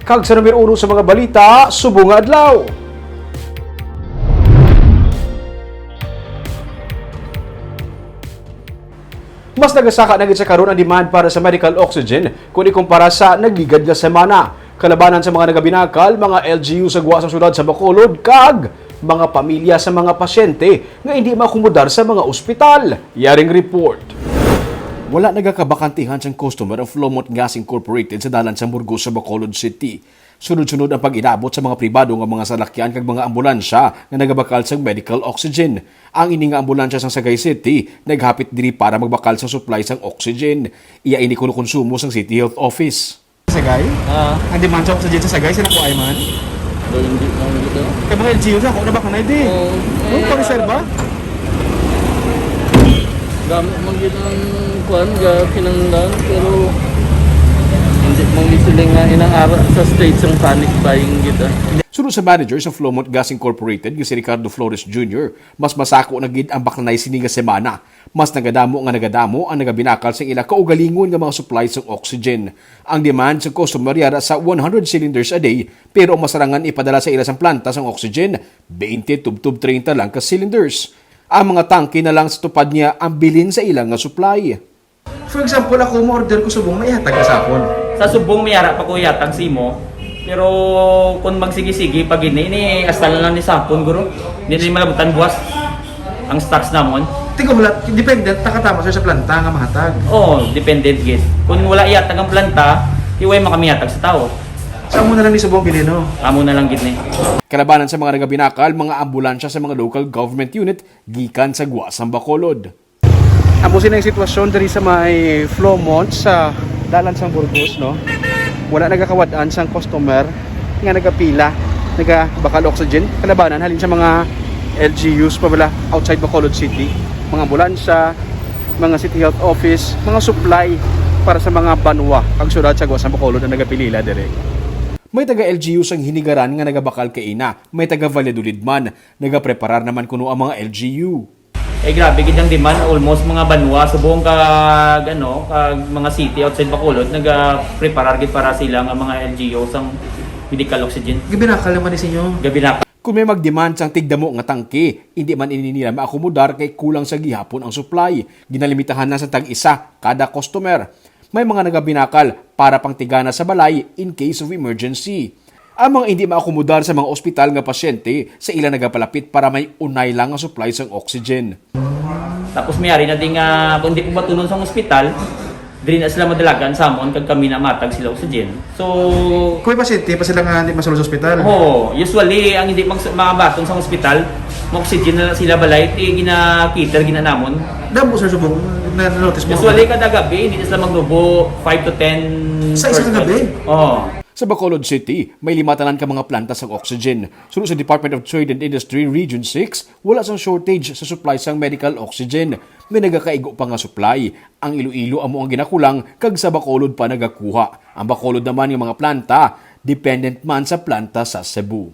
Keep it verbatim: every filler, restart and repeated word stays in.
Kag sa numero uno sa mga balita subong nga adlaw. Mas nagasaka na gid sa karon ang demand para sa medical oxygen kung ikumpara sa nagligad nga semana. Kalabanan sa mga nagabinakal, mga L G U sa gwa sang syudad sa Bacolod, kag mga pamilya sa mga pasyente nga hindi maakomodar sa mga ospital. Yaring report. Wala nagakabakantihan sang customer ang Flowmont Gas Incorporated sa dalan sang Burgos sa Bacolod City. Sunod-sunod ang pag-inabot sa mga pribado nga mga salakyan kag mga ambulansya nga nagabakal sang medical oxygen. Ang ini nga ambulansya sang Sagay City naghapit diri para magbakal sang supply sang oxygen. Iya ini kuno konsumo sang City Health Office. Sagay? Ah. Ang demand sa oxygen sa Sagay, sila ko ay man? Do, hindi na, hindi to. Kay mga L G U sa ako, nabakal na, di. Oo. Yung Eh, pang-reserva? Gamit man yun ang kuwan, ga kinanglan, pero hindi man yun sila nga inang-ara sa stage ng panic buying kita. Suno sa manager sa Flowmont Gas Incorporated nga si Ricardo Flores Junior, mas masako na gid ang baknay sini nga semana. Mas nagadamo nga nagadamo ang nagabinakal sa ila kaugalingon nga mga supply sang oxygen. Ang demand sa customer yara sa one hundred cylinders a day, pero ang masarangan ipadala sa ila sang planta sang oxygen, twenty tubtob treinta lang ka cylinders. Ang mga tangke na lang sa tupad niya ang bilin sa ila nga supply. For example, ako mo-order ko subong, may hatag ka sapon. Sa subong may ara pa ko yatag simo. Pero kung magsigi-sigi pag ini, ini hasta na lang ni sapon, guro. Hindi na malabutan buwas ang stocks namon. Tigo, wala, dependent, nakatama siya sa planta nga mahatag. Oo, dependent gid. Kung wala yatag ang planta, iway man kami yatag sa tao. Sa amo na lang ni subong bilin, no? Amo na lang gid ni. Kalabanan sa mga nagabinakal, mga ambulansya sa mga local government unit gikan sa gwa sang Bacolod. Amo sini ang sitwasyon diri sa may Flowmont sa dalan sang Burgos, no? Wala nagakawad-an sang customer nga nagapila, nagabakal oxygen. Kalabanan halin sa mga L G Us pa bala outside Bacolod City, mga ambulansya, mga City Health Office, mga supply para sa mga banwa kag syudad sa gwa sang Bacolod ang nagapilila diri. May taga L G U sang Hinigaran nga nagabakal kaina, may taga Valladolid man. Nagapreparar naman kuno ang mga L G U. Eh, grabe gid ang demand. Almost mga banwa, subong kag, ano, kag mga city outside Bacolod, nagapreparar gid para sila nga mga L G U sang medical oxygen. Gabinakal naman ni sinyo. Gabinakal. Kung may mag-demand sang tigdamo nga tangke, hindi man ini nila maakomodar kay kulang sa gihapon ang supply. Ginalimitahan lang sa tag-isa kada customer. May mga nagabinakal para pangtigana sa balay in case of emergency. Ang mga hindi maakomodar sa mga ospital nga pasyente sa ila nagapalapit para may unay lang nga supply sang oxygen. Tapos may ari na din nga, kung di po matunon sa ospital, diri na sila madalagan sa amon kag kami na matag sila oxygen. So, Kung may pasyente pa sila nga hindi masulod sa ospital? Oo, usually, ang hindi mag-, mabaton sa ospital, ma-oxygen na lang sila balay, ti gina-cater gina namon. Damo sa subong, na-notice mo? Usually, kada gabi, hindi na sila magnubo five to ten Sa isa ka persons. Gabi? Oo. Sa Bacolod City, may lima tanan ka mga planta sang oxygen. Suno sa Department of Trade and Industry Region six, wala sang shortage sa supply sang medical oxygen. May nagakaigo pa nga supply. Ang Iloilo amo ang ginakulang, kag sa Bacolod pa nagakuha. Ang Bacolod naman nga mga planta, dependent man sa planta sa Cebu.